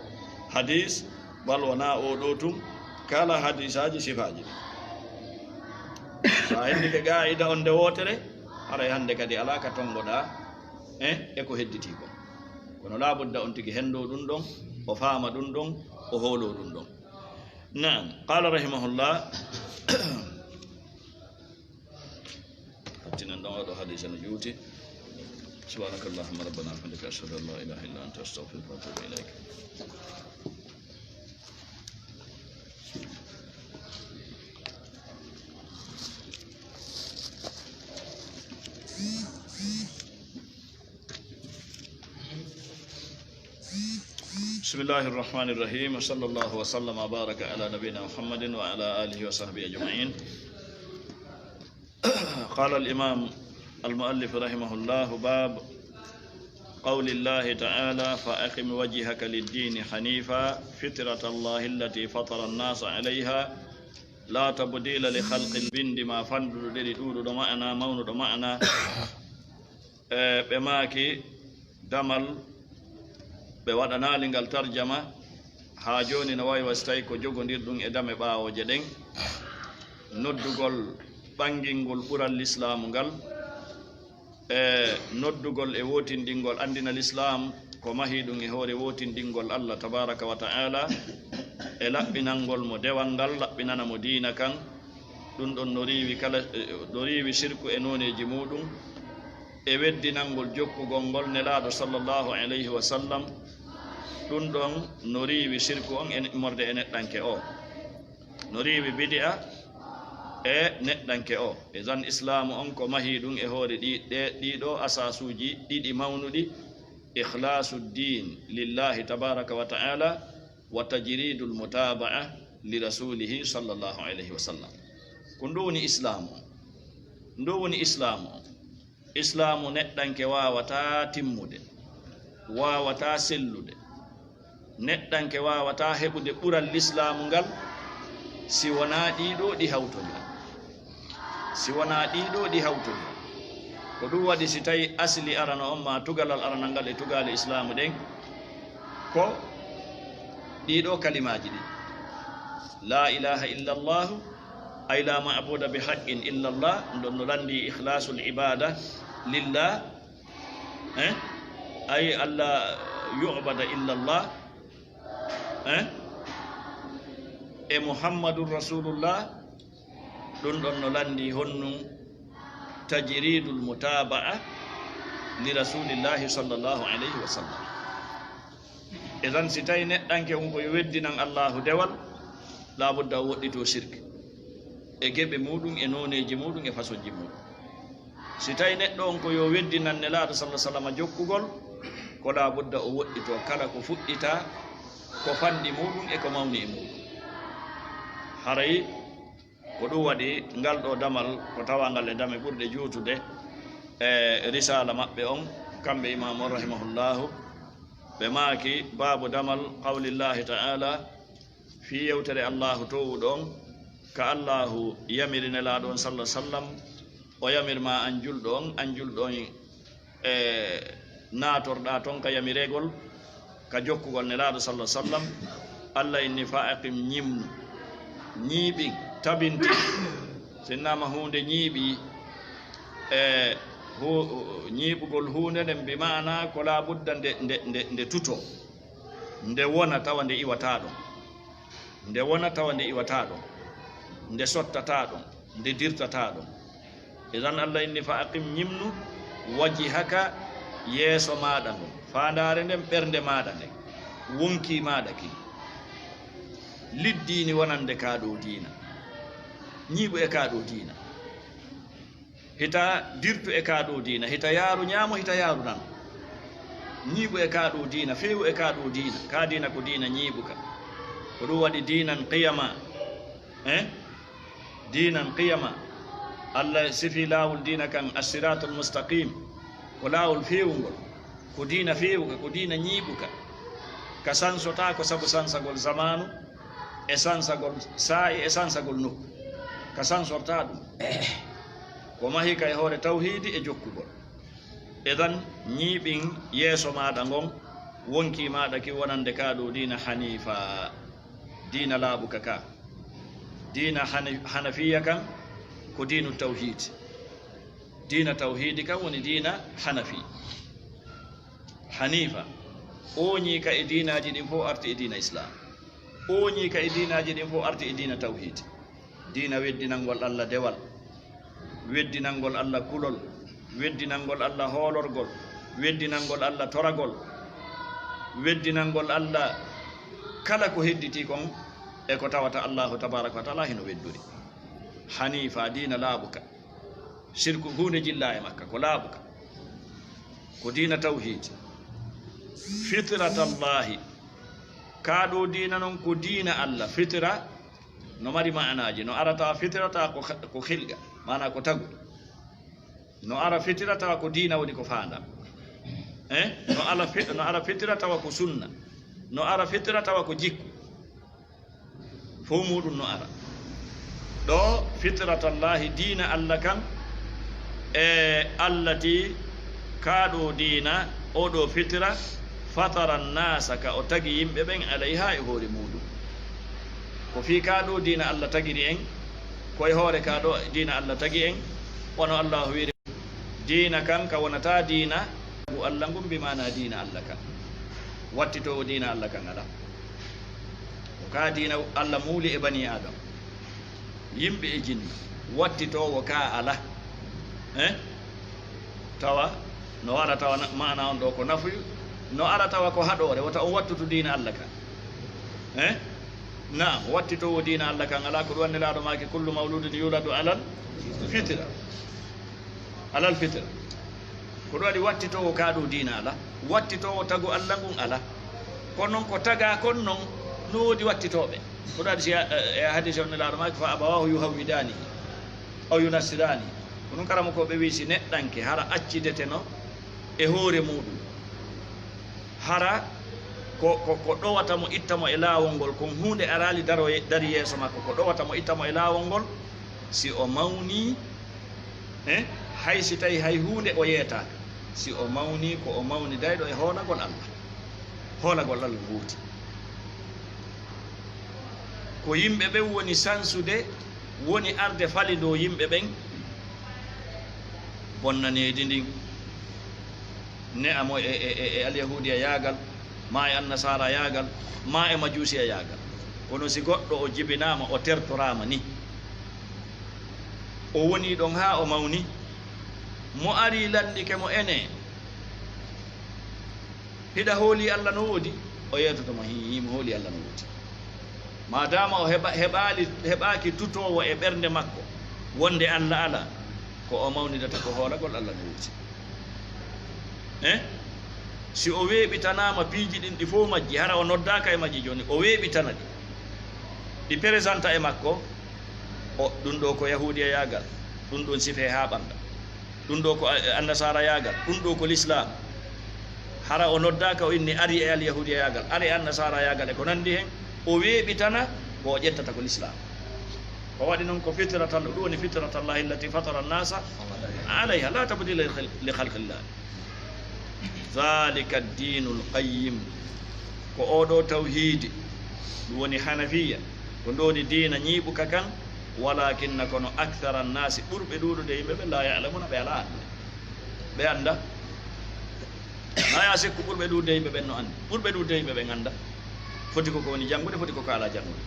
hadis, bal wonaa oo ɗoo tun, kala hadisaaji sifaaji ɗi. So a heɓike qaa'ida on nde wootere, haray hannde kadi alaa ka tonngoɗaa, eh, e ko hedditii kon. Kono laabudda on tigi henndoo ɗum ɗon, o faama ɗum ɗon, o hooloo ɗum ɗon. Naam, qaala rahimahullah. Hattinen ɗon oo ɗoo hadiisa no juuti. Subhanaka Allahumma rabbana wa bihamdika, ashhadu an la ilaha illa anta, astaghfiruka wa atubu ilayk. بسم الله الرحمن الرحيم، وصلى الله وسلم وبارك على نبينا محمد وعلى آله وصحبه أجمعين. قال الإمام المؤلف رحمه الله: باب قول الله تعالى: فأقم وجهك للدين حنيفا فطرة الله التي فطر الناس عليها لا تبديل لخلق الله. Binndi ma fanɗuɗo ɗeɗi ɗuuɗuɗo ma'ana, mawnuɗo ma'ana. E, ɓe maaki damal, ɓe waɗanaali ngal tarjama, haa jooni no wayi wa si tawi ko jogondirɗum e dame ɓaawooje ɗen, noddugol ɓangingol ɓural lislaamu ngal, e noddugol e wootindingol anndina lislaam ko mahiiɗum e hoore wootindingol Allah tabaaraka wa ta'aala, e laɓɓinangol mo dewal ngal, laɓɓinana mo diina kan. Ɗum ɗon no riiwi kala, no riiwi sirku e nooneeji muuɗum, e weddinangol jokkugol ngol Nelaaɗo sallallahu alayhi wa sallam. Ɗum ɗon no riiwi sirku on e immorde e neɗɗanke o. No riiwi bidi'a e neɗɗanke o. Idan islaamu on ko mahiiɗum e hoore ɗi, ɗe, ɗiɗo asaasuuji ɗiɗi mawnuɗi. ikhlasu ddin lillahi tabaraka wa ta'ala wa tajridul mutaba'a li rasulihi sallallahu alayhi wa sallam. Ko ɗum woni Islaamu on. Ɗum woni Islaamu on. Islaamu neɗɗanke waawataa timmude, waawataa sellude. Neɗɗanke waawataa heɓude ɓural Lislaamu ngal si wonaa ɗii ɗoo ɗi hawtondira. Si wonaa ɗii ɗoo ɗi hawtondira. Ko ɗum waɗi si tawii asli arano on maa tugalal aranal ngal e tugaale Islaamu ɗen, ko ɗii ɗoo kalimaaji ɗin. Laa ilaaha illa Allaahu, ay laa ma'buuda bi haqqin illa Allah, ɗum ɗon no lanndii ikhlaasul ibaada lillah, eh? Ay alla yu'bada illa Allah, eh? E Muhammadun Rasulullah, ɗum ɗon no lanndii honɗum tajridul mutaba'a li Rasulillahi sallallahu alayhi wa sallam. Idan, si tawii neɗɗanke on ko yo weddinan Allaahu dewal, laabudda o woɗɗitoo sirk e geɓe muuɗum, e nooneeji muuɗum, e façonji muuɗum. Si tawii neɗɗo on ko yo weddinan Nelaaɗo sallallahu alaihi wasallam jokkugol, ko laabudda o woɗɗitoo kala ko fuɗɗitaa, ko fanɗi muuɗum e ko mawni e muuɗum. Haray ko ɗum waɗi ngal ɗoo damal ko tawangal e dame ɓurɗe juutude e risaala maɓɓe on, kamɓe imaamu on rahimahullahu. Ɓe maaki, baabu damal qawlillahi ta'ala, fii yewtere Allaahu toowuɗo on, ka Allaahu yamiri Nelaaɗo on sallallahu alaihi wasallam, o yamir ma an julɗo on, an julɗo on, e naatorɗaa ton ka yamiregol, ka jokkugol Nelaaɗo sallallahu alaihi wasallam. Alla inni, fa aqim, ñimnu, ñiiɓin, tabintin. Si innama huunde ñiiɓi, e hu-, ñiiɓugol huunde nden, bi maana ko laabudda nde, nde, nde, nde tutoo, nde wona tawa nde iwataa ɗon, nde wona tawa nde iwataa ɗon, nde sottataa ɗon, nde dirtataa ɗon. Idan Alla inni, fa aqim, ñimnu, wajhaka, yeeso maaɗa ngon, faandaare nden, ɓernde maaɗa nden, wonkii maaɗa kin. Liddiini wonande kaa ɗoo diina, ñiiɓu e kaa ɗoo diina. Hita dirtu e kaa ɗoo diina, hita yaaru ñaamo, hita yaaru nano. Ñiiɓu e kaa ɗoo diina, feewu e kaa ɗoo diina. Kaa diina ko diina ñiiɓuka. Ko ɗum waɗi diinan qiyama. Eh? Diinan qiyama. Alla sifii laawol diina kan, as-siraatul mustaqim. Ko laawol feewungol. Ko diina feewuka, ko diina ñiiɓuka. Ka sansotaako sabu sansagol zamaanu, e sansagol saa'i, e sansagol nokku. Ka sansortaa ɗum. Ko mahiika e hoore tawhiidi e jokkugol. Idan, ñiiɓin yeeso maaɗa ngon, wonkii maaɗa kin wonande kaa ɗoo diina haniifa, diina laaɓuka ka. Diina hani-, hanafiya kan, ko diinu tawhiid. Diina tawhiidi kan woni diina hanafi. Haniifa. Ooñii ka e diinaaji ɗin fof, arti e diina Islaam. Ooñii ka e diinaaji ɗin fof, arti e diina tawhiid. Diina weddinangol Alla dewal, weddinangol Alla kulol, weddinangol Alla hoolorgol, weddinangol Alla toragol, weddinangol Alla kala ko hedditii kon e ko tawata Allaahu tabaaraka wa taala hino weddori. Haniifa, diina laaɓuka. Sirku huunde jillaa e makka, ko laaɓuka. Ko diina tawhiid. Fitratallahi. Kaa ɗoo diina non ko diina Alla. Fitra no mari ma'anaaji. No ara tawa fitra tawa ko, ko xilqa, maanaa ko tagu. No ara fitra tawa ko diina woni ko faandaa. Eh? No ala fi-, no ara fitra tawa ko sunna. No ara fitra tawa ko jikku. Fow muuɗum no ara. Ɗoo, fitratallahi, diina Alla kan, e allati, kaa ɗoo diina, oo ɗoo fitra, fatara nnaasa, ka o tagi yimɓe ɓen, alayha, e hoore muuɗum. Ko fii kaa ɗoo diina Alla tagiri en, ko e hoore kaa ɗoo diina Alla tagi en, wano Allaahu wiiri, diina kan ka wonataa diina, ngu Alla ngun, bi maanaa diina Alla kan. Wattitoowo diina Alla kan alaa. Ko kaa diina Alla muuli e banii Aadama, yimɓe e jinni, wattitoowo kaa alaa. Eh? Tawa, no ara tawa na-, maanaa on ɗoo ko nafuyu, no ara tawa ko haɗoore, wota on wattutu diina Alla kan. Eh? Naam, wattitoowo diina Alla kan alaa, ko ɗum waɗi Nelaaɗo maaki, kullu mawludin yuladu alal fitra. Alal fitra. Ko ɗum waɗi wattitoowo kaa ɗoo diina alaa. Wattitoowo tagu Alla ngun alaa. Kono non ko tagaa kon non, no woodi wattitooɓe. Ko ɗum addi si a, e, e hadisi on Nelaaɗo maaki, "Fa abawaahu yuhawwidaanihi aw yunassiraanihi." Ko ɗum karamokooɓe wi'i, si neɗɗanke hara accideteno e hoore muuɗum, hara ko, ko, ko ɗowata mo, itta mo e laawol ngol, kon huunde araali daro ye-, dari yeeso makko, ko ɗowata mo, itta mo e laawol ngol, si o mawnii, eh, hay si tawii hay huunde o yeetaaka, si o mawnii, ko o mawnidayɗo e hoolagol Alla. Hoolagol Alla no woodi. Ko yimɓe ɓen woni sansude, woni arde falindoo yimɓe ɓen bonnaneedi ndin. Ne'a mo e, e, e, e alyahuudiyayaagal, maa e annasaarayaagal, maa e majuusiyayaagal. Kono si goɗɗo o jibinaama, o tertoraama ni, o wonii ɗon haa o mawni, mo arii lanndike mo, "Enee, hiɗa hoolii Alla no woodi?" O yeetoto mo, "Hii, mi hoolii Alla no woodi." Maadaama o heɓa-, heɓaali, heɓaaki tutoowo e ɓernde makko wonde Alla alaa, ko o mawnidata ko hoolagol Alla no woodi. Eh? Si o weeɓitanaama piiji ɗin ɗi fow majji, hara o noddaaka e majji jooni, o weeɓitana ɗi. Ɗi présenta e makko, o, ɗum ɗoo ko yahuudiyayaagal, ɗum ɗum sifee haa ɓannda. Ɗum ɗoo ko a-, annasaarayaagal, ɗum ɗoo ko lislaam. Hara o noddaaka, o inni ari e alyahuudiyayaagal, ari e annasaarayaagal e ko nanndi hen, o weeɓitana ko o ƴettata ko lislaam. O waɗi noon ko fitratal-, ɗum woni fitratallahi allati fatara annasa alayha, la tabdila li khal-, li khalqillah. Dhalika ad-dinul qayyim. Ko oo ɗoo tawhiidi, ɗum woni hanafiya, ko ndooni diina ñiiɓuka kan, walakinna, kono, akthara annasi, ɓurɓe ɗuuɗude yimɓe ɓe, la ya'lamuna, ɓe alaa annde. Ɓe annda. Haya sikku ɓurɓe ɗuuɗude yimɓe ɓen no anndi. Ɓurɓe ɗuuɗude yimɓe ɓen annda. Foti ko ko woni janngude, foti ko ko alaa janngude.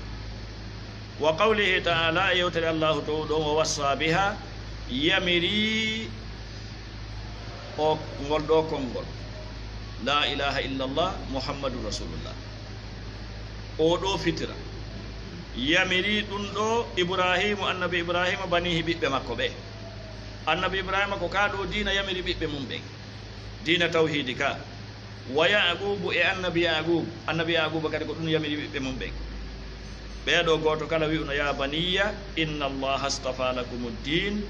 Wa qawlihi ta'ala, e yewtere Allahu Toowɗo on, "Wa wassa biha", yamiri o, ngol ɗoo konngol, "La ilaha illallah, Muhammadun Rasulullah." Oo ɗoo fitira. Yamiri ɗum ɗoo Ibrahiimu, annabi Ibrahiima, banihi, ɓiɓɓe makko ɓe. Annabi Ibrahiima ko kaa ɗoo diina yamiri ɓiɓɓe mum ɓen. Diina tawhiidi ka. Wa Yaquubu e annabi Yaquubu. Annabi Yaquubu kadi ko ɗum yamiri ɓiɓɓe mum ɓen. Ɓee ɗoo gooto kala wi'uno, "Ya baniyya, inna Allaha astafa lakumu ddin,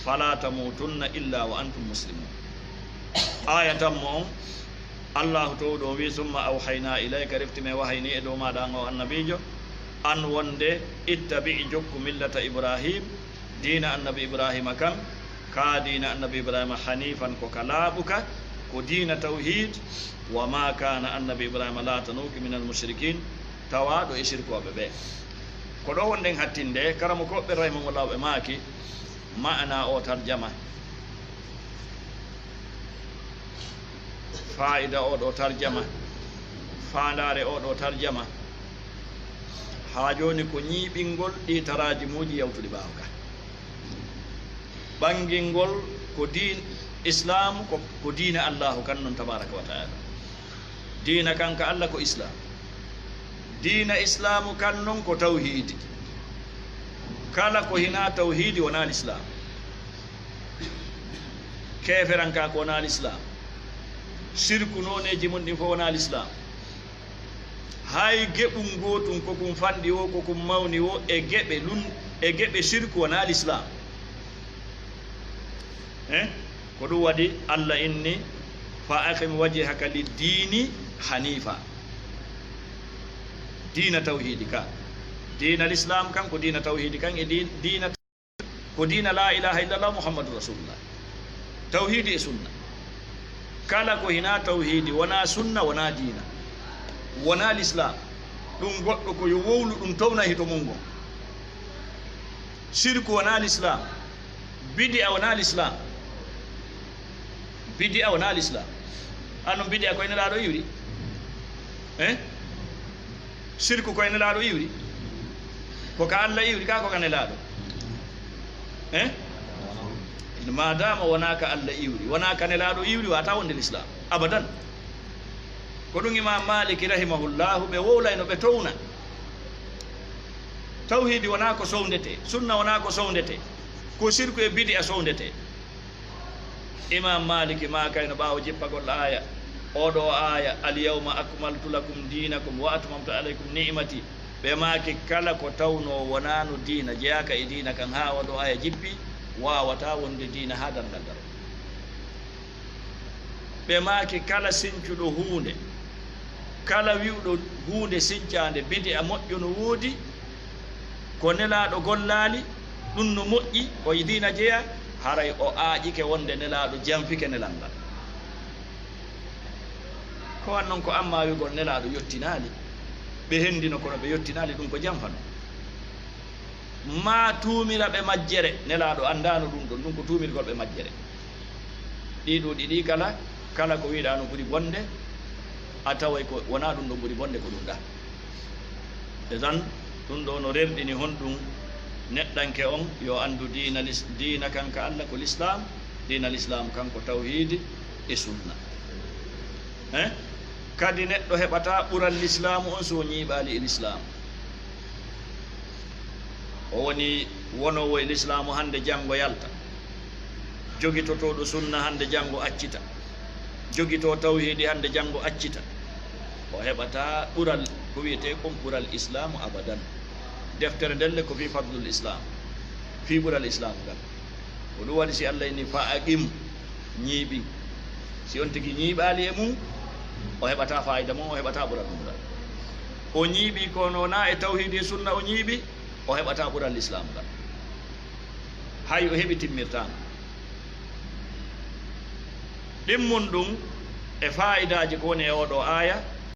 fala tamutunna illa wa antum muslimun." Aaya tammo on, Allahu Toowɗo on wi'i, "Summa awhayna ilayka", refti men wahayni e dow maaɗa an o annabiijo, an wonde, "Ittabi'", jokku, "millata Ibrahim", diina annabi Ibrahima kan, ka diina annabi Ibrahima, "hanifan", ko ka laaɓuka, ko diina tawhiid, "wa ma kana", annabi Ibrahima laatanooki, "minal mushrikin", tawaaɗo e sirkooɓe ɓe. Ko ɗo wonɗen hattinde, karamokooɓe rahimahumullahu ɓe maaki, ma'ana o tarjama, faa'ida oo ɗoo tarjama, faandaare oo ɗoo tarjama, haa jooni ko ñiiɓingol ɗii taraajimuuji yawtuɗi ɓaawo ka. Ɓanngingol ko diin Islaamu, ko, ko diina Allaahu kan non tabaaraka wa ta'aala. Diina kan ka Alla ko Islaam. Diina Islaamu kan non ko tawhiidi. Kala ko hinaa tawhiidi wonaa Lislaam. Keeferankaaku wonaa Lislaam. Sirku nooneeji mun ɗin fof wonaa Lislaam. Hay geɓun gootun, ko kun fanɗi woo, ko kun mawni woo, e geɓe lun-, e geɓe sirku wonaa Lislaam. Eh? Ko ɗum waɗi Alla inni, "Fa aqim wajhaka liddiini haniifa." Diina tawhiidi ka. Diina Lislaam kan ko diina tawhiidi kan e diin-, diina ko diina laa ilaaha illallah Muhammadu Rasulullah. Tawhiidi e sunna. Kala ko hinaa tawhiidi, wonaa sunna, wonaa diina, wonaa Lislaam, ɗum goɗɗo ko yo wowlu ɗum, towna hito mum ngon. Sirku wonaa Lislaam, bidi'a wonaa Lislaam. Bidi'a wonaa Lislaam. Annun bidi'a ko e Nelaaɗo iwri? Eh? Sirku ko e Nelaaɗo iwri? Ko ka Alla iwri, kaa ko ka Nelaaɗo? Eh? Maadaama wonaa ka Alla iwri, wonaa ka Nelaaɗo iwri, waawataa wonde Lislaam. Abadan. Ko ɗum Imaam Maaliki rahimahullahu ɓe wowlayno, ɓe towna. Tawhiidi wonaa ko sowndetee, sunna wonaa ko sowndetee, ko sirku e bidi'a sowndetee. Imaam Maaliki maakayno ɓaawo jippagol aaya, Oɗo aaya, "Al yawma akmaltu lakum dinakum wa atmamtu alaykum ni'mati." Ɓe maaki kala ko tawnoo wonaano diina, jeyaaka e diina kan, haa oɗo aaya jippi, waawataa wonde diina haa darngal daro. Ɓe maaki kala sincuɗo huunde, kala wi'uɗo huunde sincaande, bidi'a moƴƴo no woodi, ko Nelaaɗo gollaali, ɗum no moƴƴi, ko e diina jeyaa, haray o aaƴike wonde Nelaaɗo janfike nelal ngal. Ko wan non ko amma wi'ugol Nelaaɗo yottinaali, ɓe hendino kono ɓe yottinaali, ɗum ko janfano. Maa tuumira ɓe majjere, Nelaaɗo anndaano ɗum ɗon, ɗum ko tuumirgol ɓe majjere. Ɗii ɗoo ɗiɗi kala, kala ko wi'ɗaa no ɓuri bonde, a taway ko wonaa ɗum ɗon ɓuri bonde, ko ɗum ɗaa. E tan, ɗum ɗoo no rerɗini honɗum neɗɗanke on yo anndu diina lis-, diina kan ka Alla ko Lislaam, diina Lislaam kan ko tawhiidi e sunna. Eh? Kadi neɗɗo heɓataa ɓural Lislaamu on so o ñiiɓaali e Lislaamu. O woni wonoowo e Lislaamu hannde janngo yalta, jogitotooɗo sunna hannde janngo accita, jogitoo tawhiidi hannde janngo accita, o heɓataa ɓural ko wi'etee kon ɓural Islaamu abadan. Deftere ndelle ko fii fadlul Islaam, fii ɓural Islaamu ngal. Ko ɗum waɗi si Alla inni fa aqim, ñiiɓin. Si on tigi ñiiɓaali e mum, o heɓataa faayida mum, o heɓataa ɓural mum ngal. O ñiiɓi kono wonaa e tawhiidi e sunna o ñiiɓi, o heɓataa ɓural Lislaam ngal. Hay o heɓi timmirtaango. Ɗimmun ɗum e faayidaaji ko woni e oo ɗoo aaya,